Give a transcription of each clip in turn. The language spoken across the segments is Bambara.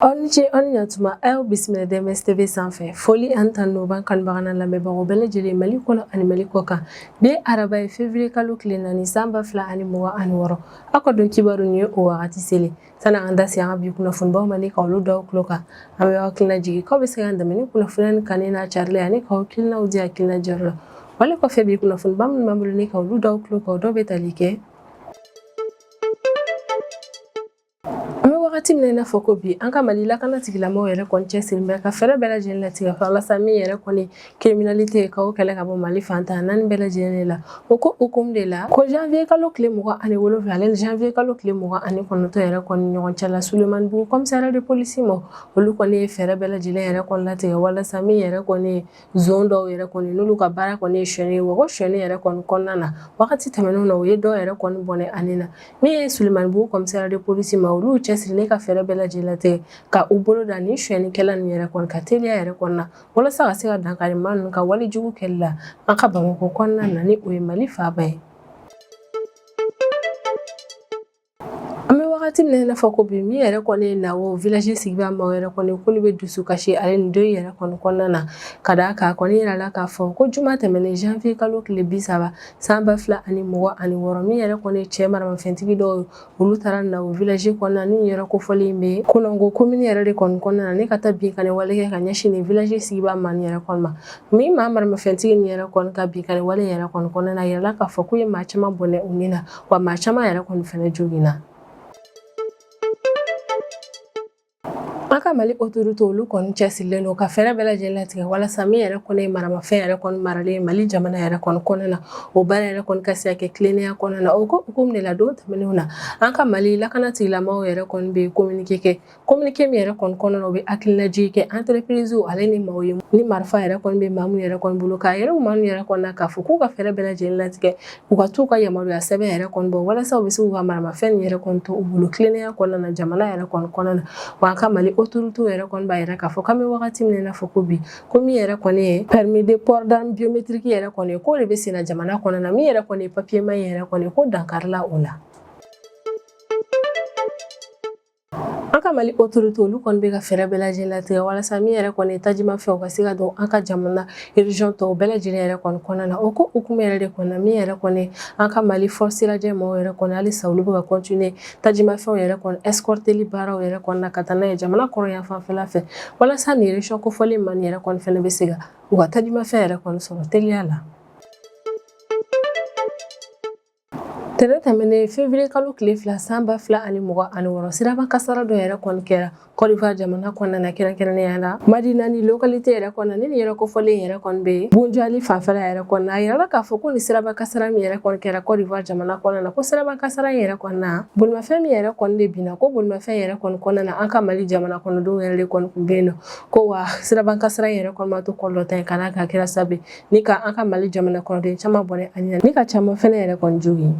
Aw ni ce, aw ni ɲatuma. A y'aw bisimila DMS TV sanfɛ. Foli ani tanu b'an kanubaga n'a lamɛnbagaw bɛɛ lajɛlen, Mali kɔnɔ ani Mali kɔ kan. Bi ye araba ye, février kalo tile 4, san 2026. Aw ka don kibaru nin ye o wagati selen. Sani an da se an ka bi kunnafonibaw ma ni ka olu da aw tulo kan, an bɛ aw hakilina jigin k'aw bɛ se k'an dɛmɛ ni kunnafoniya nin kanuni n'a carili ani k'aw hakilinaw di hakilina jɔyɔrɔ la. Wale kɔfɛ, bi kunnafoniba minnu b'an bolo ni ka olu da aw tulo kan, o dɔw bɛ tali kɛ: an bɛ wagati min na i n'a fɔ ko bi, an ka Mali lakana tigilamɔgɔw yɛrɛ kɔni cɛsirilen bɛ ka fɛɛrɛ bɛɛ lajɛlen latigɛ walasa min yɛrɛ kɔni criminalité k'o kɛlɛ ka bɔ Mali fan tan naani bɛɛ lajɛlen la. O ko hukumu de la, ko janvier kalo tile 27 ale ni janvier kalo tile 29 yɛrɛ kɔni ɲɔgɔn cɛ la, Sulemanibugu commissariat de police ma, olu kɔni ye fɛɛrɛ bɛɛ lajɛlen yɛrɛ kɔni latigɛ walasa min yɛrɛ kɔni zon dɔw yɛrɛ kɔni n'olu ka baara kɔni ye sonyɛni ye. Wa ko sonyɛni yɛrɛ kɔni kɔnɔna na, wagati tɛmɛnenw na, u ye dɔw yɛrɛ kɔni bɔnɛ ani na. Min ye Sulemanibugu commissariat de police ma, olu cɛsirilen ka fɛɛrɛ bɛɛ lajɛlen latigɛ ka u bolo da ni sonyɛnikɛla ninnu yɛrɛ kɔni ka teliya yɛrɛ kɔnɔna na, walasa ka se ka dankari maa ninnu ka wale jugu kɛli la an ka Bamakɔ kɔnɔna na, ni o ye Mali faaba ye. An bɛ wagati min na i n'a fɔ ko bi, min yɛrɛ kɔni ye Nawo village sigibaa maaw yɛrɛ kɔni, k'olu bɛ dusu kasi ale ni deuil yɛrɛ kɔni kɔnɔna na, ka d'a kan a kɔni yirala k'a fɔ ko juma tɛmɛnen, janvier kalo tile 30, san 2026, min yɛrɛ kɔni ye cɛ maramafɛntigi dɔw ye, olu taara Nawo village kɔnɔna ni yɔrɔ kofɔlen bɛ Konongo commune yɛrɛ de kɔni kɔnɔna na, ni ka taa binkanni wale kɛ ka ɲɛsin nin village sigibaa maa nin yɛrɛ kɔni ma. Min maa maramafɛntigi nin yɛrɛ kɔni ka binkanni wale yɛrɛ kɔni kɔnɔna na, a yirala k'a fɔ k'u ye maa caman bɔnɛ u ni na, wa maa caman yɛrɛ kɔni fɛnɛ joginna. An ka Mali autorité, olu kɔni cɛsirilen don ka fɛɛrɛ bɛɛ lajɛlen latigɛ walasa min yɛrɛ kɔni ye maramafɛn yɛrɛ kɔni maralen ye Mali jamana yɛrɛ kɔni kɔnɔna na, o baara yɛrɛ kɔni ka se ka kɛ tilennenya kɔnɔna na. O ko hukumu de la, don tɛmɛnenw na, an ka Mali lakana tigilamaaw yɛrɛ kɔni bɛ communiqué kɛ. Communiqué min yɛrɛ kɔni kɔnɔna na, u bɛ hakilinajigin kɛ entreprise ale ni maaw ye ni marifa yɛrɛ kɔni bɛ maa minnu yɛrɛ kɔni bolo, k'a yɛrɛ maa minnu yɛrɛ kɔni na k'a fɔ k'u ka fɛɛrɛ bɛɛ lajɛlen latigɛ, u ka t'u ka yamaruya sɛbɛn yɛrɛ kɔni bɔ, walasa u bɛ se k'u ka maramafɛn nin yɛrɛ kɔni to u bolo tilennenya kɔnɔna na, jamana yɛrɛ kɔni kɔnɔna na. Wa an ka Mali autorité yɛrɛ kɔni b'a yira k'a fɔ k'an bɛ wagati min na i n'a fɔ ko bi, ko min yɛrɛ kɔni ye permis de port d'arme biométrique yɛrɛ kɔni ye, k'o de bɛ sen na jamana kɔnɔna na. Min yɛrɛ kɔni ye papier ma yɛrɛ kɔni, ko dankarila o la. An ka Mali autorité, olu kɔni bɛ ka fɛɛrɛ bɛɛ lajɛlen latigɛ walasa min yɛrɛ kɔni ye tajimafɛnw ka se ka don an ka jamana région tɔw bɛɛ lajɛlen yɛrɛ kɔni kɔnɔna na. O ko hukumu yɛrɛ de kɔnɔna, min yɛrɛ kɔni an ka Mali force radiaire maaw yɛrɛ kɔni, halisa olu bɛ ka continuer tajimafɛnw yɛrɛ kɔni escorteli baaraw yɛrɛ kɔni na ka taa n'a ye jamana kɔrɔn yan fanfɛla fɛ, walasa nin région kofɔlen maa nin yɛrɛ kɔni fɛnɛ bɛ se ka u ka tajimafɛn yɛrɛ kɔni sɔrɔ teliya la. Tɛnɛn tɛmɛnen, février kalo tile 2, san 2026, siraba kasara dɔ yɛrɛ kɔni kɛra Côte d'Ivoire jamana kɔnɔna na, kɛrɛnkɛrɛnnenya la Madinani localité yɛrɛ kɔnɔna, ni nin yɔrɔ kofɔlen yɛrɛ kɔni bɛ Bondiali fanfɛla yɛrɛ kɔnɔna. A yirala k'a fɔ ko nin siraba kasara min yɛrɛ kɔni kɛra Côte d'Ivoire jamana kɔnɔna na, ko siraba kasara in yɛrɛ kɔnɔna na, bolimafɛn min yɛrɛ kɔni de binna, ko bolimafɛn yɛrɛ kɔni kɔnɔna na, an ka Mali jamana kɔnɔdenw yɛrɛ de kɔni tun bɛ yen nɔ. Ko wa siraba kasara in yɛrɛ kɔni ma to kɔlɔlɔ ta ye, ka d'a kan a kɛra sababu ni ka an ka Mali jamana kɔnɔden caman bɔnɛ a ni ka caman fɛnɛ yɛrɛ kɔni jogin.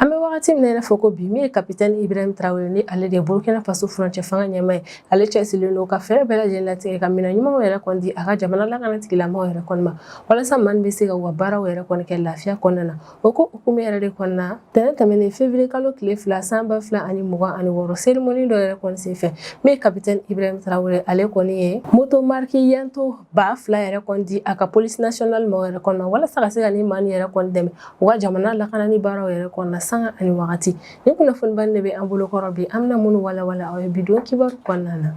An bɛ wagati min na i n'a fɔ ko bi, min ye capitaine Ibrahim Traoré, ni ale de ye Burkina Faso furancɛ fanga ɲɛmaa ye, ale cɛsirilen don ka fɛɛrɛ bɛɛ lajɛlen latigɛ ka minɛn ɲumanw yɛrɛ kɔni di a ka jamana lakana tigilamɔgɔw yɛrɛ kɔni ma, walasa maa bɛ se ka u ka baaraw yɛrɛ kɔni kɛ lafiya kɔnɔna na. O ko hukumu yɛrɛ de kɔnɔna, tɛnɛn tɛmɛnen, février kalo tile 2, san 2026, cérémonie dɔ yɛrɛ kɔni senfɛ, min ye capitaine Ibrahim Traoré, ale kɔni ye moto marque Yanto 2000 yɛrɛ kɔni di a ka police nationale maaw yɛrɛ kɔni ma, walasa ka se ka nin maa nin yɛrɛ kɔni dɛmɛ u ka jamana lakanani baaraw yɛrɛ kɔni na sanga ani wagati. Nin kunnafoniba de bɛ an bolo kɔrɔ bi, an bɛna minnu walawala aw ye bi don kibaru kɔnɔna na.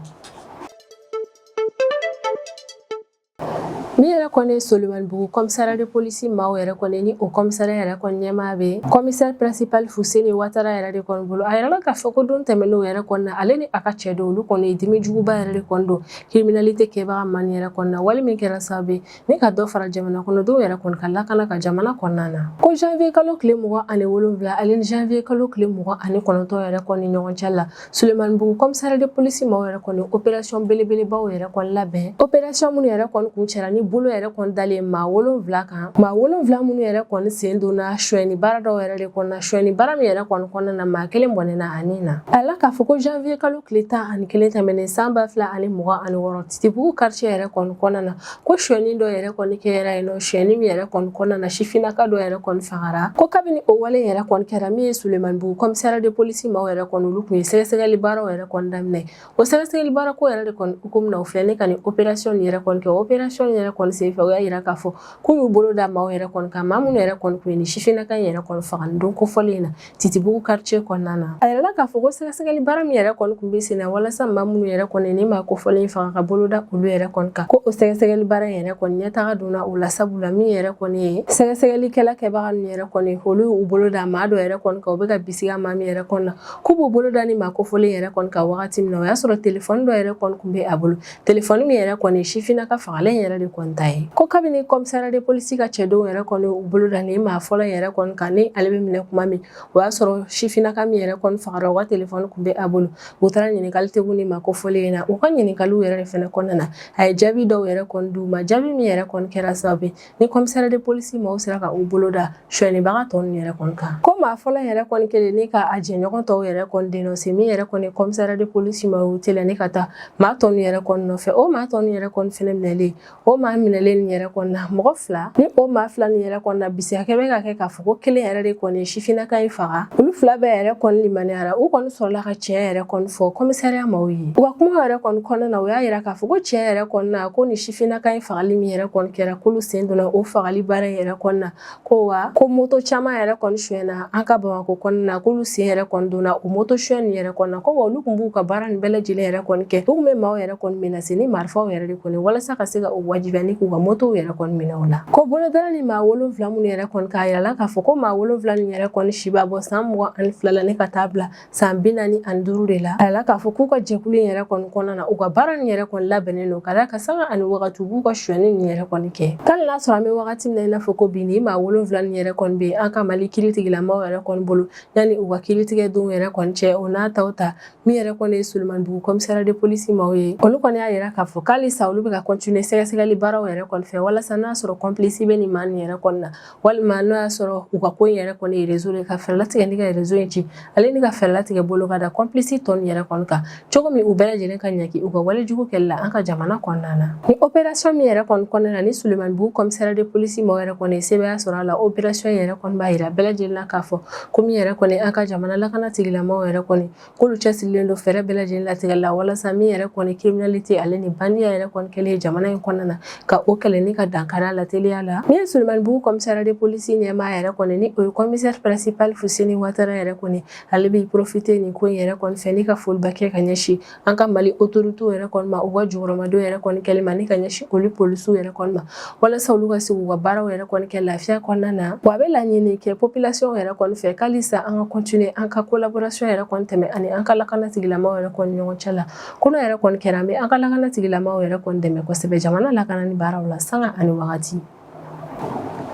Min yɛrɛ kɔni ye Solomanibugu commissariat de police maaw yɛrɛ kɔni, ni o commissariat yɛrɛ kɔni ɲɛmaa bɛ commissaire principal Fuseni Watara yɛrɛ de kɔni bolo, a yirala k'a fɔ ko don tɛmɛnenw yɛrɛ kɔni na, ale ni a ka cɛdenw, olu kɔni ye dimi juguba yɛrɛ de kɔni don criminalité kɛbaga maa nin yɛrɛ kɔni na, wale min kɛra sababu ye ni ka dɔ fara jamana kɔnɔdenw yɛrɛ kɔni ka lakana ka jamana kɔnɔna na. Ko janvier kalo tile 27 ale ni janvier kalo tile 29 yɛrɛ kɔni ɲɔgɔn cɛ la, Sulemanibugu commissariat de police maaw yɛrɛ kɔni opération belebelebaw yɛrɛ kɔni labɛn, opération minnu yɛrɛ kɔni kuncɛra ni bolo yɛrɛ kɔni dalen maa 7 kan, maa 7 minnu yɛrɛ kɔni sen donna sonyɛni baara dɔw yɛrɛ de kɔnɔna, sonyɛni baara min yɛrɛ kɔni kɔnɔna na, maa kelen bɔnɛna a ni na. A la k'a fɔ ko janvier kalo tile 11 tɛmɛnen san 2026, Titibugu quartier yɛrɛ kɔni kɔnɔna na, ko sonyɛni dɔ yɛrɛ kɔni kɛra yen nɔ, sonyɛni min yɛrɛ kɔni kɔnɔna na, sifinnaka dɔ yɛrɛ kɔni fagara. Ko kabini o wale yɛrɛ kɔni kɛra, min ye Sulemanibugu commissariat de police maaw yɛrɛ kɔni, olu tun ye sɛgɛsɛgɛli baaraw yɛrɛ kɔni daminɛ. O sɛgɛsɛgɛli baara ko yɛrɛ de kɔni hukumu na, u filɛ ne ka nin opération nin yɛrɛ kɔni kɛ. Opération yɛrɛ kɔni senfɛ, u y'a yira k'a fɔ k'u y'u bolo da maaw yɛrɛ kɔni kan, maa minnu yɛrɛ kɔni tun ye nin sifinnaka in yɛrɛ kɔni faga nin don kofɔlen in na Titibugu quartier kɔnɔna na. A yirala k'a fɔ ko sɛgɛsɛgɛli baara min yɛrɛ kɔni tun bɛ sen na walasa maa minnu yɛrɛ kɔni ni maa kofɔlen in faga ka bolo da olu yɛrɛ kɔni kan, ko o sɛgɛsɛgɛli baara in yɛrɛ kɔni ɲɛtaga donna o la, sabula min yɛrɛ kɔni ye sɛgɛsɛgɛlikɛla kɛbaga ninnu yɛrɛ kɔni, olu y'u bolo da maa dɔ yɛrɛ kɔni kan, u bɛ ka bisiga maa min yɛrɛ kɔni na. K'u b'u bolo da ni maa kofɔlen yɛrɛ kɔni kan wagati min na, o y'a sɔrɔ telefɔni dɔ yɛrɛ kɔni tun bɛ a bolo, telefɔni min yɛrɛ kɔni sifinnaka fagalen yɛrɛ de kɔni ta ye. Ko kabini commissariat de police ka cɛdenw yɛrɛ kɔni u bolo da ni maa fɔlɔ yɛrɛ kɔni kan, ni ale bɛ minɛ kuma min, o y'a sɔrɔ sifinnaka min yɛrɛ kɔni fagara, u ka telefɔni tun bɛ a bolo. U taara ɲininkali tegu ni maa kofɔlen in na. U ka ɲininkaliw yɛrɛ de fɛnɛ kɔnɔna na, a ye jaabi dɔw yɛrɛ kɔni d'u ma, jaabi min yɛrɛ kɔni kɛra sababu ye ni commissariat de police maaw sera ka u bolo da sonyɛnibaga tɔ ninnu yɛrɛ kɔni kan. Ko maa fɔlɔ yɛrɛ kɔni kɛlen ni ka a jɛɲɔgɔn tɔw yɛrɛ kɔni dénoncer, min yɛrɛ kɔni commissariat de police maaw y'u teliya ni ka taa maa tɔ ninnu yɛrɛ kɔni nɔfɛ. O maa tɔ ninnu yɛrɛ kɔni fɛnɛ minɛlen, o maa minɛlen nin yɛrɛ kɔni na, mɔgɔ fila ni o maa fila nin yɛrɛ kɔni na, bisiya kɛ bɛ ka kɛ k'a fɔ ko kelen yɛrɛ de kɔni ye sifinnaka in faga. Olu fila bɛɛ yɛrɛ kɔni limaniyara, u kɔni sɔrɔla ka tiɲɛ yɛrɛ kɔni fɔ commissariat maaw ye. U ka kuma yɛrɛ kɔni kɔnɔna na, u y'a yira k'a fɔ ko tiɲɛ yɛrɛ kɔni na, ko ni sifinnaka in fagali min yɛrɛ kɔni kɛra, k'olu sen donna o fagali baara in yɛrɛ kɔni na. Ko wa ko moto caman yɛrɛ kɔni sonyɛna an ka Bamakɔ kɔnɔna na, k'olu sen yɛrɛ kɔni donna o moto sonyɛ nin yɛrɛ kɔni na. Ko wa olu tun b'u ka baara nin bɛɛ lajɛlen yɛrɛ kɔni kɛ, u tun bɛ maaw yɛrɛ kɔni menacer ni marifaw yɛrɛ de kɔni walasa ka se ka o wajibiya ni k'u ka motow yɛrɛ kɔni minɛ o la. Ko bolodara ni maa 7 minnu yɛrɛ kɔni k'a yirala k'a fɔ ko maa 7 nin yɛrɛ kɔni si b'a bɔ san 22 la ni ka taa bila san 45 de la. A yirala k'a fɔ k'u ka jɛkulu in yɛrɛ kɔni kɔnɔna na, u ka baara nin yɛrɛ kɔni labɛnnen don ka d'a kan sanga ani wagati u b'u ka sonyɛni nin yɛrɛ kɔni kɛ. Hali n'a sɔrɔ an bɛ wagati min na i n'a fɔ ko bi, nin maa 7 nin yɛrɛ kɔni bɛ an ka Mali kiiritigilamaw yɛrɛ kɔni bolo yanni u ka kiiritigɛ don yɛrɛ kɔni cɛ. O n'a taw ta, min yɛrɛ kɔni ye Sulemanibugu commissariat de police maaw ye, olu kɔni y'a yira k'a fɔ k'alisa olu bɛ ka continuer sɛgɛsɛgɛli baaraw yɛrɛ kɔni fɛ walasa n'a sɔrɔ complice bɛ nin maa nin yɛrɛ kɔni na, walima n'o y'a sɔrɔ u ka ko in yɛrɛ kɔni ye réseau de ka fɛɛrɛ latigɛ ni ka réseau in ci ale ni ka fɛɛrɛ latigɛ bolo ka da complice tɔ nin yɛrɛ kɔni kan cogo min, u bɛɛ lajɛlen ka ɲangi u ka walejugu kɛli la an ka jamana kɔnɔna na. Ni opération min yɛrɛ kɔni kɔnɔna na, ni Sulemanibugu commissariat de police maaw yɛrɛ kɔni ye sebaaya sɔrɔ a la, opération yɛrɛ kɔni b'a yira bɛɛ lajɛlen na k'a fɔ ko min yɛrɛ kɔni an ka jamana lakana tigilamaaw yɛrɛ kɔni, k'olu cɛsirilen don fɛɛrɛ bɛɛ lajɛlen latigɛ la walasa min yɛrɛ kɔni criminalité ale ni bandiya yɛrɛ kɔni kɛlen jamana in kɔnɔna na, ka o kɛlɛ ni ka dankari a la teliya la. Min ye Sulemanibugu commissariat de police ɲɛmaa yɛrɛ kɔni, ni o ye commissaire principal Fuseni Watara yɛrɛ kɔni, ale bɛ profiter nin ko in yɛrɛ kɔni fɛ ni ka foliba kɛ ka ɲɛsin an ka Mali autorités yɛrɛ kɔni ma, u ka jukɔrɔmadon yɛrɛ kɔni kɛli ma, ni ka ɲɛsin olu polisiw yɛrɛ kɔni ma, walasa olu ka se k'u ka baaraw yɛrɛ kɔni kɛ lafiya kɔnɔna na. Wa a bɛ laɲini kɛ population yɛrɛ kɔni fɛ k'alisa an ka continuer an ka collaboration yɛrɛ kɔni tɛmɛ ani an ka lakana tigilamaw yɛrɛ kɔni ɲɔgɔn cɛ la. Ko n'o yɛrɛ kɔni kɛra, an bɛ an ka lakana tigilamaw yɛrɛ kɔni dɛmɛ kosɛbɛ jamana lakanani baaraw la sanga ani wagati.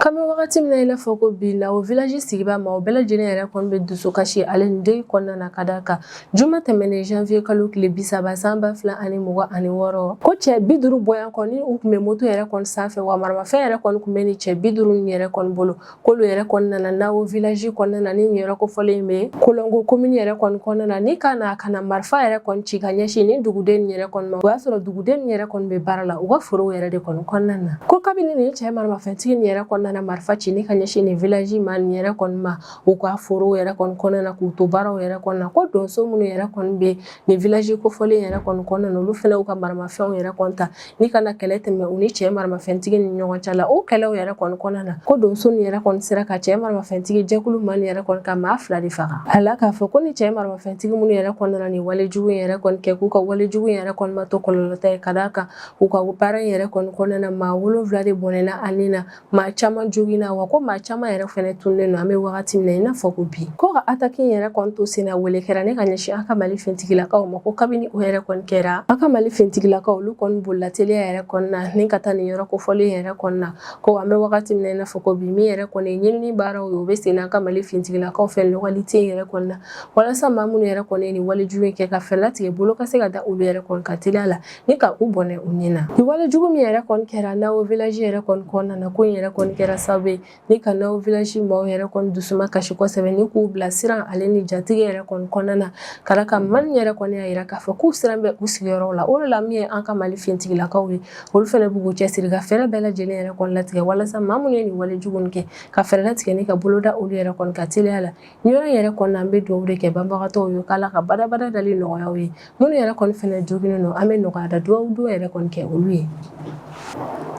K'an bɛ wagati min na i n'a fɔ ko bi na, o village sigiba maaw bɛɛ lajɛlen yɛrɛ kɔni bɛ dusukasi ale ni deuil kɔnɔna na, ka d'a kan juma tɛmɛnen janvier kalo tile 30 san 2026, ko cɛ 50 bɔyan kɔni, u tun bɛ moto yɛrɛ kɔni sanfɛ, wa maramafɛn yɛrɛ kɔni tun bɛ ni cɛ 50 nin yɛrɛ kɔni bolo, k'olu yɛrɛ kɔni nana Nawo village kɔnɔna na, ni nin yɔrɔ kofɔlen in bɛ Kolongo commune yɛrɛ kɔni kɔnɔna na, ni ka na ka na marifa yɛrɛ kɔni ci ka ɲɛsin ni duguden nin yɛrɛ kɔni ma. O y'a sɔrɔ duguden nin yɛrɛ kɔni bɛ baara la u ka forow yɛrɛ de kɔni kɔnɔna na. Ko kabini nin cɛ maramafɛntigi nin yɛrɛ kɔni nana marifa ci ni ka ɲɛsin nin village ma nin yɛrɛ kɔni ma, u ka forow yɛrɛ kɔni kɔnɔna na, k'u to baaraw yɛrɛ kɔni na, ko donso minnu yɛrɛ kɔni bɛ nin village kofɔlen yɛrɛ kɔni kɔnɔna na, olu fana y'u ka maramafɛnw yɛrɛ kɔni ta ni ka na kɛlɛ tɛmɛ u ni cɛ maramafɛntigi ni ɲɔgɔn cɛ la. O kɛlɛw yɛrɛ kɔni kɔnɔna na, ko donso nin yɛrɛ kɔni sera ka cɛ maramafɛntigi jɛkulu maa nin yɛrɛ kɔni ka maa 2 de faga. A la k'a fɔ ko ni cɛ maramafɛntigi minnu yɛrɛ kɔni nana nin walejugu in yɛrɛ kɔni kɛ, k'u ka walejugu in yɛrɛ kɔni ma to kɔlɔlɔ ta ye, ka d'a kan u ka baara in yɛrɛ kɔni kɔnɔna na, maa 7 de bɔnɛna a ni na, maa caman. caman joginna, wa ko maa caman yɛrɛ fɛnɛ tununnen don an bɛ wagati min na i n'a fɔ ko bi. Ko ka attaque in yɛrɛ kɔni to senna, wele kɛra ne ka ɲɛsin an ka Mali finitigilakaw ma. Ko kabini o yɛrɛ kɔni kɛra, an ka Mali finitigilakaw olu kɔni bolila teliya yɛrɛ kɔni na ni ka taa nin yɔrɔ kofɔlen yɛrɛ kɔni na. Ko an bɛ wagati min na i n'a fɔ ko bi, min yɛrɛ kɔni ɲinini baaraw ye, o bɛ sen na an ka Mali finitigilakaw fɛ localité yɛrɛ kɔni na, walasa maa minnu yɛrɛ kɔni ye nin walejugu in kɛ, ka fɛɛrɛ latigɛ bolo ka se ka da olu yɛrɛ kɔni ka teliya la ni ka u bɔnɛ u ni na. Nin walejugu min yɛrɛ kɔni kɛra Nao village yɛrɛ kɔni kɔnɔna na, ko in yɛrɛ kɔni kɛra sababu ye ni ka Nao village maaw yɛrɛ kɔni dusuma kasi kosɛbɛ, ni k'u bila siran ale ni jatigɛ yɛrɛ kɔni kɔnɔna na, ka d'a kan maa ninnu yɛrɛ kɔni y'a yira k'a fɔ k'u siran bɛ u sigiyɔrɔw la. O de la, min ye an ka Mali finitigilakaw ye, olu fana b'u k'u cɛsiri ka fɛɛrɛ bɛɛ lajɛlen yɛrɛ kɔni latigɛ walasa maa minnu ye nin walejugu nin kɛ, ka fɛɛrɛ latigɛ ni ka boloda olu yɛrɛ kɔni ka teliya la. Nin yɔrɔ in yɛrɛ kɔni na, an bɛ dugawu de kɛ banbagatɔw ye k'Ala ka badabada dali nɔgɔya u ye. Minnu yɛrɛ kɔni fana joginnen don, an bɛ nɔgɔya da dugawu don yɛrɛ kɔni kɛ olu ye.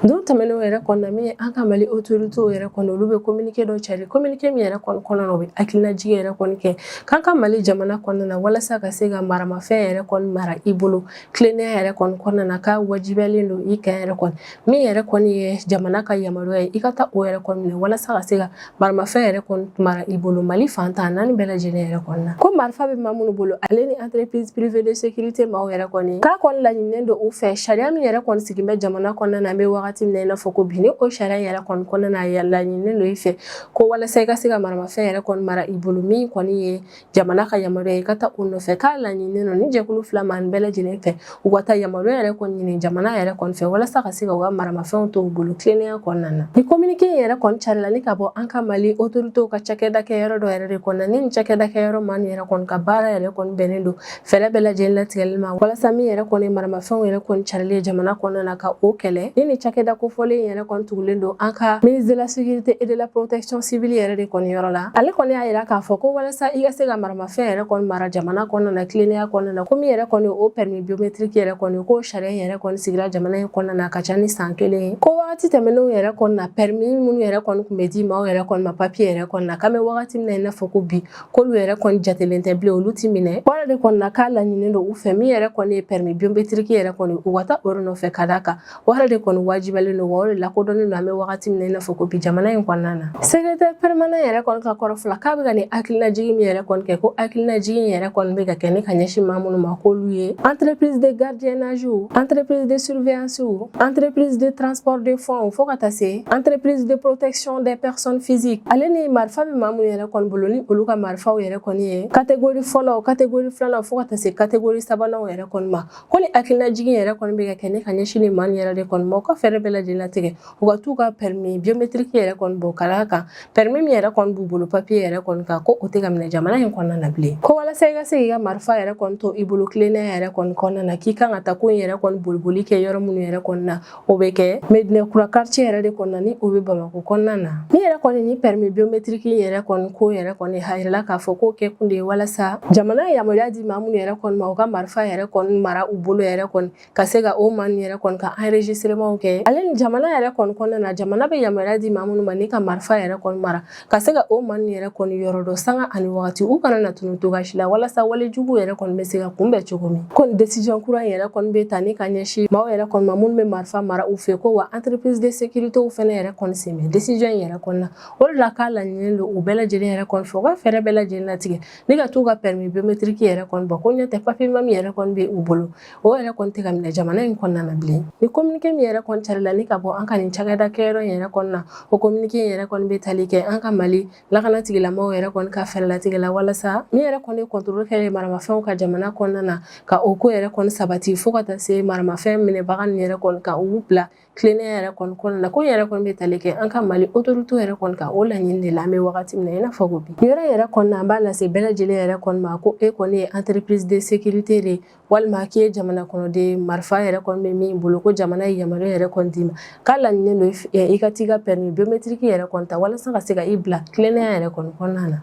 Don tɛmɛnenw yɛrɛ kɔni na, min ye an ka Mali autorités yɛrɛ kɔni, olu bɛ communiqué dɔ cari. Communiqué min yɛrɛ kɔni kɔnɔna na, u bɛ hakilinajigin yɛrɛ kɔni kɛ k'an ka Mali jamana kɔnɔna na, walasa ka se ka maramafɛn yɛrɛ kɔni mara i bolo tilennenya yɛrɛ kɔni kɔnɔna na, k'a wajibiyalen don i kan yɛrɛ kɔni, min yɛrɛ kɔni ye jamana ka yamaruya ye, i ka taa o yɛrɛ kɔni minɛ walasa ka se ka maramafɛn yɛrɛ kɔni mara i bolo Mali fan 14 bɛɛ lajɛlen yɛrɛ kɔni na. Ko marifa bɛ maa minnu bolo, ale ni entreprise privée de sécurité maaw yɛrɛ kɔni, k'a kɔni laɲininen don u fɛ, sariya min yɛrɛ kɔni sigin bɛ jamana kɔnɔna na an bɛ wagati min na i n'a fɔ ko bi, ni o sariya yɛrɛ kɔni kɔnɔna na, laɲininen don i fɛ ko walasa i ka se ka maramafɛn yɛrɛ kɔni mara i bolo, min kɔni ye jamana ka yamaruya ye, i ka taa o nɔfɛ. K'a laɲininen don ni jɛkulu fila maa bɛɛ lajɛlen fɛ, u ka taa yamaruya yɛrɛ kɔni ɲini jamana yɛrɛ kɔni fɛ, walasa ka se ka u ka maramafɛnw to u bolo tilennenya kɔnɔna na. Ni communiqué in yɛrɛ kɔni carila ni ka bɔ an ka Mali autorités ka cakɛda kɛ yɔrɔ dɔ yɛrɛ de kɔnɔna, ni nin cakɛda kɛ yɔrɔ maa yɛrɛ kɔni ka baara yɛrɛ kɔni bɛnnen don fɛɛrɛ bɛɛ lajɛlen latigɛli ma, walasa min yɛrɛ kɔni maramafɛnw yɛrɛ kɔni carili ye jamana kɔnɔna na, ka o kɛlɛ. Ni nin cakɛda kofɔlen yɛrɛ kɔni tugulen don an ka ministre de la Sécurité et de la Protection civile yɛrɛ de kɔni yɔrɔ la, ale kɔni y'a yira k'a fɔ ko walasa i ka se ka maramafɛn yɛrɛ kɔni mara jamana kɔnɔna na tilennenya kɔnɔna na, ko min yɛrɛ kɔni o permis biométrique yɛrɛ kɔni, ko sariya yɛrɛ kɔni sigira jamana in kɔnɔna na ka ca ni san 1 ye. Ko wagati tɛmɛnenw yɛrɛ kɔni na, permis minnu yɛrɛ kɔni tun bɛ di maaw yɛrɛ kɔni ma papier yɛrɛ kɔni na, k'an bɛ wagati min na i n'a fɔ ko bi, k'olu yɛrɛ kɔni jatelen tɛ bilen, olu ti minɛ. O yɛrɛ de kɔni na, k'a laɲininen don u fɛ, min yɛrɛ kɔni ye permis biométrique yɛrɛ kɔni, u ka taa o yɛrɛ nɔfɛ, ka d'a kan o yɛrɛ de kɔni wajibiyalen don, wa o de lakodɔnnen don an bɛ wagati min na i n'a fɔ ko bi jamana in kɔnɔna na. Secrétaire permanent yɛrɛ kɔni ka kɔrɔfɔ la, k'a bɛ ka nin hakilinajigin min yɛrɛ kɔni kɛ, ko hakilinajigin yɛrɛ kɔni bɛ ka kɛ ni ka ɲɛsin maa minnu ma, k'olu ye entreprise de gardiennage, entreprise de surveillance, entreprise de transport de fonds, fo ka taa se entreprise de protection des personnes physiques, ale ni marifa bɛ maa minnu yɛrɛ kɔni bolo, ni olu ka marifaw yɛrɛ kɔni ye catégorie fɔlɔ, catégorie filanan, fo ka taa se catégorie sabananw yɛrɛ kɔni ma. Ko ni hakilinajigin yɛrɛ kɔni bɛ ka kɛ ne ka ɲɛsin ni maa yɛrɛ de kɔni ma, u ka fɛɛrɛ bɛɛ lajɛlen latigɛ, u ka t'u ka permis biométrique yɛrɛ kɔni bɔ, ka d'a kan permis min yɛrɛ kɔni b'u bolo papier yɛrɛ kɔni kan, ko o tɛ ka minɛ jamana in kɔnɔna na bilen. Ko walasa i ka se k'i ka marifa yɛrɛ kɔni to i bolo tilennenya yɛrɛ kɔni kɔnɔna na, k'i kan ka taa ko in yɛrɛ kɔni boliboli kɛ yɔrɔ minnu yɛrɛ kɔni na, o bɛ kɛ Medinɛ Kura quartier yɛrɛ de kɔnɔna, ni o bɛ Bamakɔ kɔnɔna na. Ni yɛrɛ kɔni ni permis biométrique yɛrɛ kɔni ko yɛrɛ kɔni a yirala k'a fɔ k'o kɛ kun de ye walasa jamana ye yamaruya di maa minnu yɛrɛ kɔni ma, u ka marifa yɛrɛ kɔni mara u bolo yɛrɛ kɔni, ka se ka o maa ninnu yɛrɛ kɔni ka enregistrement kɛ. Ale ni jamana yɛrɛ kɔni kɔnɔna na, jamana bɛ yamaruya di maa minnu ma ni ka marifa yɛrɛ kɔni mara, ka se ka o maa ninnu yɛrɛ kɔni yɔrɔ dɔn sanga ani wagati, u kana na tunu cogoya si la, walasa walejugu yɛrɛ kɔni bɛ se ka kunbɛn cogo min. Ko nin décision kura in yɛrɛ kɔni bɛ ta ni ka ɲɛsin maaw yɛrɛ kɔni ma minnu bɛ marifa mara u fɛ, ko wa entreprise de sécurité fɛnɛ yɛrɛ kɔni sen bɛ décision in yɛrɛ kɔni na. O de la, k'a laɲininen don u bɛɛ lajɛlen yɛrɛ kɔni fɛ, u ka fɛɛrɛ bɛɛ lajɛlen latigɛ ni ka t'u ka permis biométrique yɛrɛ kɔni bɔ, ko ɲɛ tɛ papier min yɛrɛ kɔni bɛ u bolo, o yɛrɛ kɔni tɛ ka minɛ jamana in kɔnɔna na bilen. Ni communiqué min yɛrɛ kɔni carila ni ka bɔ an ka nin cakɛda kɛyɔrɔ in yɛrɛ kɔni na, o communiqué in yɛrɛ kɔni bɛ tali kɛ an ka Mali lakana tigilamɔgɔw yɛrɛ kɔni ka fɛɛrɛ latigɛ la, walasa min yɛrɛ kɔni ye contrôle kɛ maramafɛnw ka jamana kɔnɔna na, ka o ko yɛrɛ kɔni sabati, fo ka taa se maramafɛn minɛbaga ninnu yɛrɛ kɔni ka u bila tilennenya yɛrɛ kɔni kɔnɔna na. Ko yɛrɛ kɔni bɛ tali kɛ an ka Mali autorité yɛrɛ kɔni ka o laɲini de la an bɛ wagati min na i n'a fɔ ko bi. Yɔrɔ yɛrɛ kɔni na, an b'a lase bɛɛ lajɛlen yɛrɛ kɔni ma ko e kɔni ye entreprise de sécurité de, walima k'i ye jamana kɔnɔden, marifa yɛrɛ kɔni bɛ min bolo, ko jamana ye yamaruya yɛrɛ kɔni d'i ma, k'a laɲininen don i ka t'i ka permis biométrique yɛrɛ kɔni ta, walasa ka se ka i bila tilennenya yɛrɛ kɔni kɔnɔna na.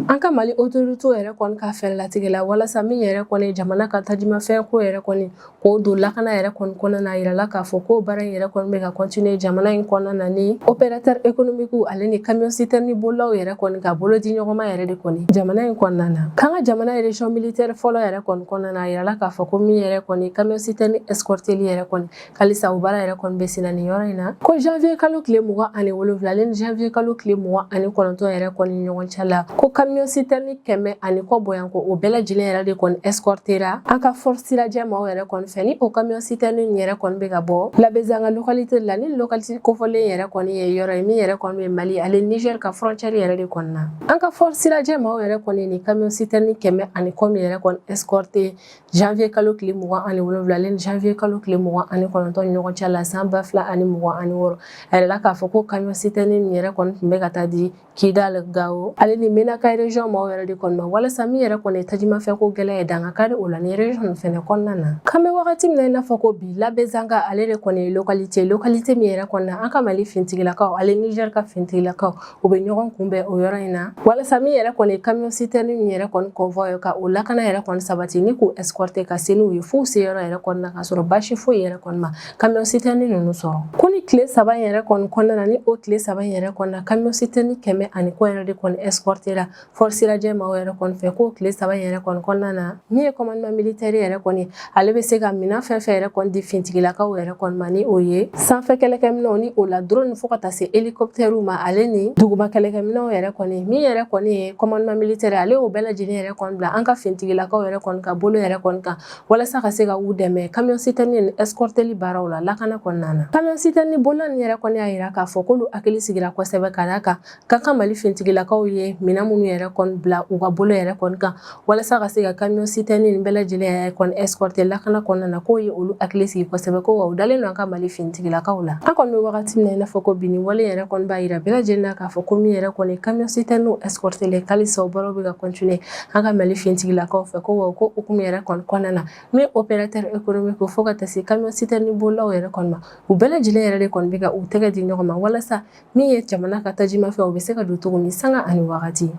An ka Mali autorité yɛrɛ kɔni ka fɛɛrɛ latigɛ la walasa min yɛrɛ kɔni jamana ka tajimafɛn ko yɛrɛ kɔni k'o don lakana yɛrɛ kɔni kɔnɔna na, a yirala k'a fɔ ko baara in yɛrɛ kɔni bɛ ka continuer jamana in kɔnɔna na ni opérateur économique ale ni camion citerne bolilaw yɛrɛ kɔni ka bolo di ɲɔgɔn ma yɛrɛ de kɔni jamana in kɔnɔna na. K'an ka jamana région militaire fɔlɔ yɛrɛ kɔni kɔnɔna na, a yirala k'a fɔ ko min yɛrɛ kɔni camion citerne escorteli yɛrɛ kɔni halisa o baara yɛrɛ kɔni bɛ senna nin yɔrɔ in na. Ko janvier kalo tile 27 ale ni janvier kalo tile 29 yɛrɛ kɔni ɲɔgɔn cɛ la, ko camion citerne 100 ani kɔ bɔyanko, o bɛɛ lajɛlen yɛrɛ de kɔni escortera an ka force sirajɛ maaw yɛrɛ kɔni fɛ. Ni o camion citerne nin yɛrɛ kɔni bɛ ka bɔ Labezanga localité la, ni localité kofɔlen yɛrɛ kɔni ye yɔrɔ ye min yɛrɛ kɔni bɛ Mali ale Niger ka frontière yɛrɛ de kɔni na. An ka force sirajɛ maaw yɛrɛ kɔni ni camion citerne 100 ani kɔ min yɛrɛ kɔni escorté janvier kalo tile 27 ale ni janvier kalo tile 29 ɲɔgɔn cɛ la san 2026, a yirala k'a fɔ ko camion citerne nin yɛrɛ kɔni tun bɛ ka taa di Kidal, Gao ale ni Menaka région maaw yɛrɛ de kɔni ma, walasa min yɛrɛ kɔni ye tajimafɛn ko gɛlɛya ye dankari o la ni région nin fɛnɛ kɔnɔna na. K'an bɛ wagati min na i n'a fɔ ko bi, Labezanga ale de kɔni ye localité min yɛrɛ kɔni na an ka Mali finitigilakaw ale Niger ka finitigilakaw u bɛ ɲɔgɔn kunbɛn o yɔrɔ in na, walasa min yɛrɛ kɔni ye camion citerne min yɛrɛ kɔni convoi ye, ka o lakana yɛrɛ kɔni sabati ni k'u escorter ka se n'u ye f'u se yɔrɔ yɛrɛ kɔni na, ka sɔrɔ baasi foyi yɛrɛ kɔni ma camion citerne ninnu sɔrɔ. Ko ni tile 3 in yɛrɛ kɔni kɔnɔna na, ni o tile 3 in yɛrɛ kɔni na, camion citerne 100 ani kɔ yɛrɛ de kɔni escortera force sirajɛ maaw yɛrɛ kɔni fɛ, k'o tile 3 in yɛrɛ kɔni kɔnɔna na, min ye commandement militaire yɛrɛ kɔni, ale bɛ se ka minɛn fɛn fɛn yɛrɛ kɔni di finitigilakaw yɛrɛ kɔni ma, ni o ye sanfɛ kɛlɛkɛminɛnw ni o la drone fo ka taa se hélicoptère ma, ale ni duguma kɛlɛkɛminɛnw yɛrɛ kɔni. Min yɛrɛ kɔni ye commandement militaire, ale y'o bɛɛ lajɛlen yɛrɛ kɔni bila an ka finitigilakaw yɛrɛ kɔni ka bolo yɛrɛ kɔni kan, walasa ka se ka u dɛmɛ camion citerne ni escorteli baaraw la lakana kɔnɔna na. Camion citerne bolila nin yɛrɛ kɔni y'a yira k'a fɔ k'olu hakili sigira kosɛbɛ, ka d'a kan k'an ka Mali finitigilakaw ye minɛn minnu yɛrɛ kɔni bila u ka bolo yɛrɛ kɔni kan, walasa ka se ka camion citerne nin bɛɛ lajɛlen yɛrɛ kɔni escorter lakana kɔnɔna na, k'o ye olu hakili sigi kosɛbɛ, ko wa u dalen don an ka Mali finitigilakaw la. An kɔni bɛ wagati min na i n'a fɔ ko bi, nin wale yɛrɛ kɔni b'a yira bɛɛ lajɛlen na k'a fɔ ko min yɛrɛ kɔni camion citerne escorter halisa o baaraw bɛ ka continuer an ka Mali finitigilakaw fɛ, ko wa ko hukumu yɛrɛ kɔni kɔnɔna na, min opérateur économique fo ka taa se camion citerne bolilaw yɛrɛ kɔni ma, u bɛɛ lajɛlen yɛrɛ de kɔni bɛ ka u tɛgɛ di ɲɔgɔn ma, walasa min ye jamana ka tajimafɛn, u bɛ se ka don cogo min sanga ani wagati.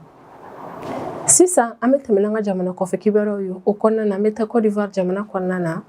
Sisan an bɛ tɛmɛ n'an ka jamana kɔfɛ kibaruyaw ye. O kɔnɔna na, an bɛ taa Côte d'Ivoire jamana kɔnɔna na.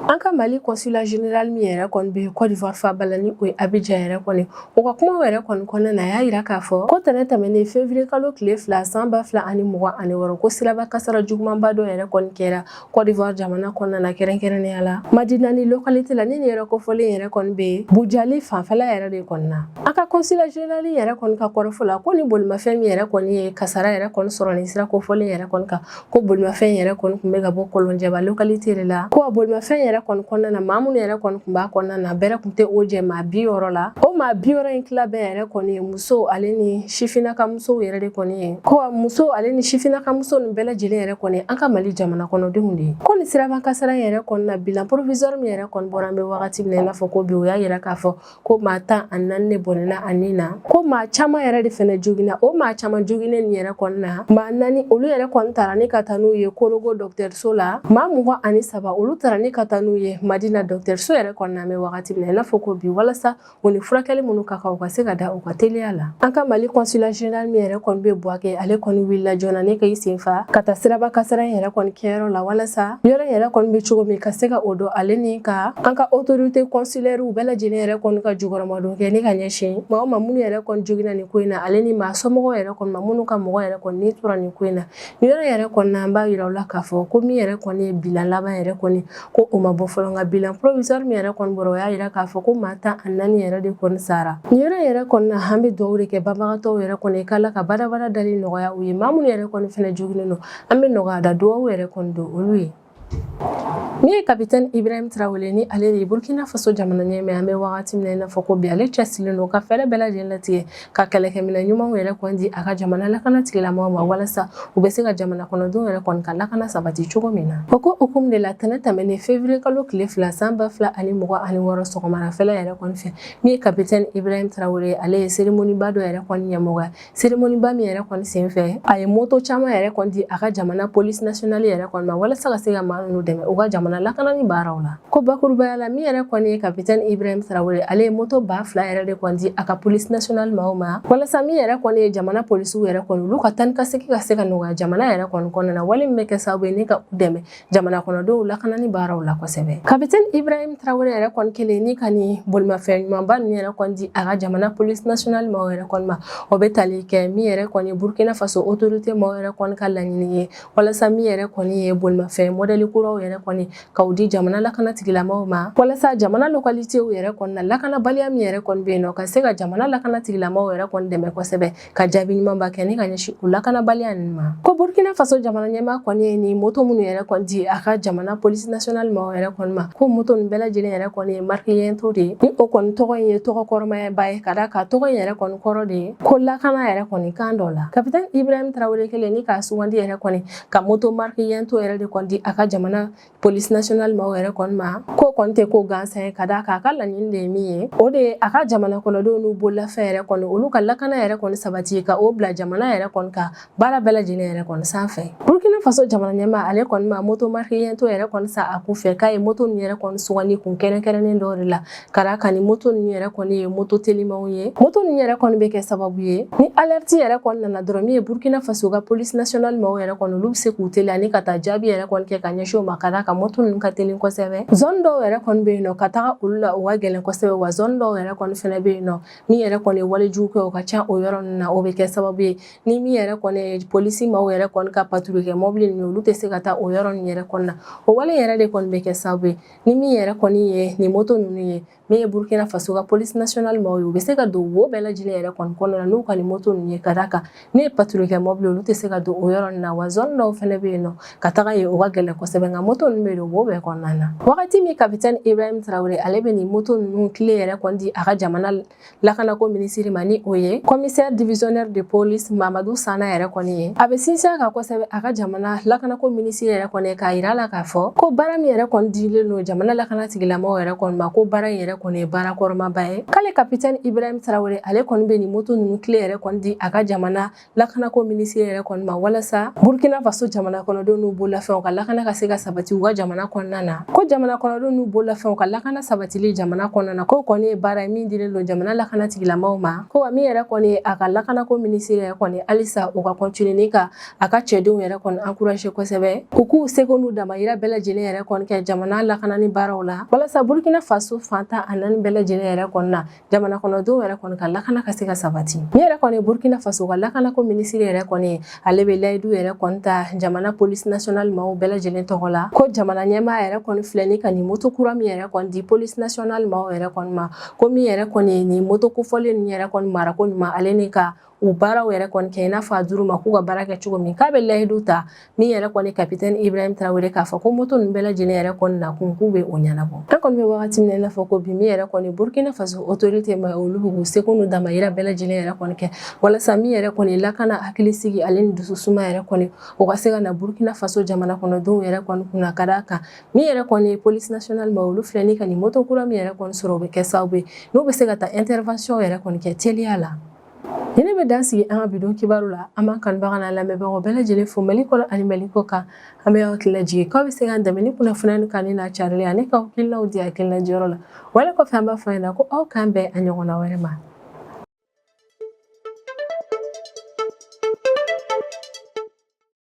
An ka Mali consulat général min yɛrɛ kɔni bɛ Côte d'Ivoire faaba la, ni o ye Abidjan yɛrɛ kɔni, o ka kumaw yɛrɛ kɔni kɔnɔna na, a y'a yira k'a fɔ ko tɛnɛ tɛmɛnen février kalo tile 2 san 2026, ko siraba kasara jugumanba dɔ yɛrɛ kɔni kɛra Côte d'Ivoire jamana kɔnɔna na, kɛrɛnkɛrɛnnenya la Madinani localité la, ni nin yɛrɛ kofɔlen yɛrɛ kɔni bɛ Bujali fanfɛla yɛrɛ de kɔni na. An ka consulat général yɛrɛ kɔni ka kɔrɔfɔ la, ko ni bolimafɛn min yɛrɛ kɔni ye kasara yɛrɛ kɔni sɔrɔ nin sira kofɔlen yɛrɛ kɔni kan, ko bolimafɛn yɛrɛ kɔni tun bɛ ka bɔ Kɔlɔnjɛba localité de la, ko a bolimafɛn yɛrɛ kɔni kɔnɔna na, maa minnu yɛrɛ kɔni tun b'a kɔnɔna na, bɛrɛ tun tɛ o jɛ maa 60 la. O maa 60 in tila bɛɛ yɛrɛ kɔni ye muso ale ni sifinnaka musow yɛrɛ de kɔni ye, ko a muso ale ni sifinnaka muso ninnu bɛɛ lajɛlen yɛrɛ kɔni an ka Mali jamana kɔnɔdenw de ye. Ko nin siraba kasara in yɛrɛ kɔni na, bilan provisoire min yɛrɛ kɔni bɔra, an bɛ wagati min na i n'a fɔ ko bi, o y'a yira k'a fɔ ko maa 14 de bɔnɛna a ni na, ko maa caman yɛrɛ de fɛnɛ joginna. O maa caman joginnen nin yɛrɛ kɔni na, maa 4 olu yɛrɛ kɔni tara ni ka taa n'u ye Korogo dɔgɔtɔrɔso la, maa 23 olu tara ni ka taa n'u ye Madina dɔgɔtɔrɔso yɛrɛ kɔni na, an bɛ wagati min na i n'a fɔ ko bi, walasa u ni furakɛli minnu ka kan, u ka se ka da u ka teliya la. An ka Mali consulat général min yɛrɛ kɔni bɛ Buwake, ale kɔni wulila joona ni ka i senfa ka taa siraba kasara in yɛrɛ kɔni kɛyɔrɔ la, walasa yɔrɔ in yɛrɛ kɔni bɛ cogo min, ka se ka o dɔn, ale ni ka an ka autorité consulaire bɛɛ lajɛlen yɛrɛ kɔni ka jukɔrɔmadon kɛ ni ka ɲɛsin maa o maa minnu yɛrɛ kɔni joginna nin ko in na, ale ni maa somɔgɔw yɛrɛ kɔni ma minnu ka mɔgɔ yɛrɛ kɔni ni tora nin ko in na. Nin yɔrɔ yɛrɛ kɔni na, an b'a yira u la k'a fɔ ko min yɛrɛ kɔni ye bilan laban yɛrɛ kɔni, ko o ma bɔ fɔlɔ, nka bilan provisoire min yɛrɛ kɔni bɔra, o y'a yira k'a fɔ ko maa 14 yɛrɛ de kɔni sara. Nin yɔrɔ yɛrɛ kɔni na, an bɛ dugawu de kɛ banbagatɔw yɛrɛ kɔni k'Ala ka badabada dali nɔgɔya u ye. Maa minnu yɛrɛ kɔni fɛnɛ joginnen don, an bɛ nɔgɔya da dugawu yɛrɛ kɔni don olu ye. Min ye kapitɛni Ibrahim Traoré, ni ale de ye Burkina Faso jamana ɲɛmaa, an bɛ wagati min na i n'a fɔ ko bi, ale cɛsirilen don ka fɛɛrɛ bɛɛ lajɛlen latigɛ ka kɛlɛkɛminɛn ɲumanw yɛrɛ kɔni di a ka jamana lakana tigilamɔgɔw ma, walasa u bɛ se ka jamana kɔnɔdenw yɛrɛ kɔni ka lakana sabati cogo min na. O ko hukumu de la, tɛnɛ tɛmɛnen février kalo tile 2 san 2026 sɔgɔmadafɛla yɛrɛ kɔni fɛ, min ye kapitɛni Ibrahim Traoré, ale ye cérémonie ba dɔ yɛrɛ kɔni ɲɛmɔgɔya. Cérémonie ba min yɛrɛ kɔni senfɛ, a ye moto caman yɛrɛ kɔni di a ka jamana police nationale yɛrɛ kɔni ma, walasa ka se ka maa ninnu dɛmɛ u ka jamana jamana lakanani baaraw la. Ko bakurubaya la, min yɛrɛ kɔni ye kapitɛni Ibrahim Traoré, ale ye moto 2000 yɛrɛ de kɔni di a ka police nationale maaw ma, walasa min yɛrɛ kɔni ye jamana polisiw yɛrɛ kɔni, olu ka taa ni ka segin ka se ka nɔgɔya jamana yɛrɛ kɔni kɔnɔna na, wale min bɛ kɛ sababu ye ni ka u dɛmɛ jamana kɔnɔdenw lakanani baaraw la kosɛbɛ. Kapitɛni Ibrahim Traoré yɛrɛ kɔni kelen ni ka nin bolimafɛn ɲumanba ninnu yɛrɛ kɔni di a ka jamana police nationale maaw yɛrɛ kɔni ma, o bɛ tali kɛ min yɛrɛ kɔni ye Burkina Faso autorité maaw yɛrɛ kɔni ka laɲini ye, walasa min yɛrɛ kɔni ye bolimafɛn mɔdɛli kuraw yɛrɛ kɔni k'u di jamana lakana tigilamaw ma, walasa jamana localitéw yɛrɛ kɔni na, lakanabaliya min yɛrɛ kɔni bɛ yen nɔ, ka se ka jamana lakana tigilamaw yɛrɛ kɔni dɛmɛ kosɛbɛ, ka jaabi ɲumanba kɛ ni ka ɲɛsin o lakanabaliya ninnu ma. Ko Burkina Faso jamana ɲɛmaa kɔni ye nin moto minnu yɛrɛ kɔni di a ka jamana police nationale maaw yɛrɛ kɔni ma, ko moto ninnu bɛɛ lajɛlen yɛrɛ kɔni ye marque Yento de ye. Ni o kɔni tɔgɔ in ye tɔgɔ kɔrɔmayaba ye, ka d'a kan tɔgɔ in yɛrɛ kɔni kɔrɔ de ye ko lakana yɛrɛ kɔni kan dɔ la. Kapitɛni Ibrahim Traoré kelen ni k'a sugandi yɛrɛ kɔni ka moto marque Yento yɛrɛ de kɔni di a ka jamana police nationale maaw yɛrɛ kɔni ma, ko kɔni tɛ ko gansan ye, ka d'a kan a ka laɲini de ye min ye, o de ye a ka jamana kɔnɔdenw n'u bololafɛn yɛrɛ kɔni, olu ka lakana yɛrɛ kɔni sabati, ka o bila jamana yɛrɛ kɔni ka baara bɛɛ lajɛlen yɛrɛ kɔni sanfɛ. Burkina Faso jamana ɲɛmaa, ale kɔni ma moto marque Yento yɛrɛ kɔni san a kun fɛ, k'a ye moto ninnu yɛrɛ kɔni sugandi kun kɛrɛnkɛrɛnnen dɔw de la, ka d'a kan ni moto ninnu yɛrɛ kɔni ye moto telimanw ye. Moto ninnu yɛrɛ kɔni bɛ kɛ sababu ye, ni alerte yɛrɛ kɔni nana dɔrɔn, min ye Burkina Faso ka police nationale maaw yɛrɛ kɔni, olu bɛ se k'u teliya ni ka taa jaabi yɛrɛ kɔni kɛ ka ɲɛsin o ma, ka d'a kan moto ninnu ka teli kosɛbɛ. Zone dɔw yɛrɛ kɔni bɛ yen nɔ, ka taga olu la, o ka gɛlɛn kosɛbɛ, wa zone dɔw yɛrɛ kɔni fɛnɛ bɛ yen nɔ, min yɛrɛ kɔni ye walejugu kɛ, o ka ca o yɔrɔ ninnu na. O bɛ kɛ sababu ye ni min yɛrɛ kɔni ye polisi maaw yɛrɛ kɔni ka patrouille kɛ mɔbili ninnu, olu tɛ se ka taa o yɔrɔ ninnu yɛrɛ kɔni na. O wale yɛrɛ de kɔni bɛ kɛ sababu ye ni min yɛrɛ kɔni ye nin moto ninnu ye, min ye Burkina Faso ka police nationale maaw ye, u bɛ se ka don wo bɛɛ lajɛlen yɛrɛ kɔni kɔnɔna na n'u ka nin moto ninnu ye, ka d'a kan min ye patrouille kɛ mɔbili, olu tɛ se ka don o yɔrɔ ninnu na, wa zone dɔw fɛnɛ bɛ yen nɔ, ka taga yen, o ka gɛlɛn kosɛbɛ, nka moto ninnu bɛ don wo bɛɛ kɔnɔna na. Wagati min kapitɛni Ibrahim Traoré, ale bɛ nin moto ninnu clé yɛrɛ kɔni di a ka jamana lakanako minisiri ma, ni o ye commissaire divisionnaire de police Mamadu Sana yɛrɛ kɔni ye, a bɛ sinsin a kan kosɛbɛ a ka jamana lakanako minisiri yɛrɛ kɔni, k'a yira la k'a fɔ ko baara min yɛrɛ kɔni dilen don jamana lakana tigilamaw yɛrɛ kɔni ma, ko baara in yɛrɛ kɔni ye baara kɔrɔmaba ye. K'ale kapitɛni Ibrahim Traoré, ale kɔni bɛ nin moto ninnu clé yɛrɛ kɔni di a ka jamana lakanako minisiri yɛrɛ kɔni ma, walasa Burkina Faso jamana kɔnɔdenw n'u bololafɛnw ka lakana ka se ka sabati u ka jamana kɔnɔna na. Ko jamana kɔnɔdenw n'u bololafɛnw ka lakana sabatili jamana kɔnɔna na, ko kɔni ye baara ye min dilen don jamana lakana tigilamaw ma. Ko wa min yɛrɛ kɔni ye a ka lakanako minisiri yɛrɛ kɔni, halisa u ka continuer ni ka a ka cɛdenw yɛrɛ kɔni encourager kosɛbɛ, u k'u seko n'u damayira bɛɛ lajɛlen yɛrɛ kɔni kɛ jamana lakanani baaraw la, walasa Burkina Faso fan 14 bɛɛ lajɛlen yɛrɛ kɔni na, jamana kɔnɔdenw yɛrɛ kɔni ka lakana ka se ka sabati. Min yɛrɛ kɔni Burkina Faso ka lakanako minisiri yɛrɛ kɔni, ale bɛ layidu yɛrɛ kɔni ta jamana police nationale maaw bɛɛ lajɛlen tɔgɔ la, ko jamana ɲɛmaa yɛrɛ kɔni filɛ ni ka nin moto kura min yɛrɛ kɔni di police nationale maaw yɛrɛ kɔni ma, ko min yɛrɛ kɔni nin moto kofɔlen ninnu yɛrɛ kɔni marako ɲuman, ale ni ka u baaraw yɛrɛ kɔni kɛ i n'a fɔ a dir'u ma k'u ka baara kɛ cogo min, k'a bɛ layidu ta min yɛrɛ kɔni kapitɛni Ibrahim Traoré, k'a fɔ ko moto ninnu bɛɛ lajɛlen yɛrɛ kɔni nakun, k'u bɛ o ɲɛnabɔ. An kɔni bɛ wagati min na i n'a fɔ ko bi, min yɛrɛ kɔni Burkina Faso autorité ma, olu bɛ k'u seko n'u damayira bɛɛ lajɛlen yɛrɛ kɔni kɛ, walasa min yɛrɛ kɔni lakana, hakilisigi, ale ni dususuma yɛrɛ kɔni, o ka se ka na Burkina Faso jamana kɔnɔdenw yɛrɛ kɔni kunna, ka d'a kan min yɛrɛ kɔni ye police nationale ma, olu filɛ ni ka nin moto kura min yɛrɛ kɔni sɔrɔ, o bɛ kɛ sababu ye n'u bɛ se ka taa intervention yɛrɛ kɔni kɛ teliya la. Ni ne bɛ dan sigi an ka bi don kibaru la. An b'an kanubaga n'a lamɛnbagaw bɛɛ lajɛlen fo Mali kɔnɔ ani Mali kɔ kan. An bɛ aw hakili lajigin k'aw bɛ se k'an dɛmɛ ni kunnafoniya kanu n'a carili ani k'aw hakilinaw di hakilina jɔyɔrɔ la. Wale kɔfɛ, an b'a fɔ ɲɛna ko aw k'an bɛn a ɲɔgɔnna wɛrɛ ma.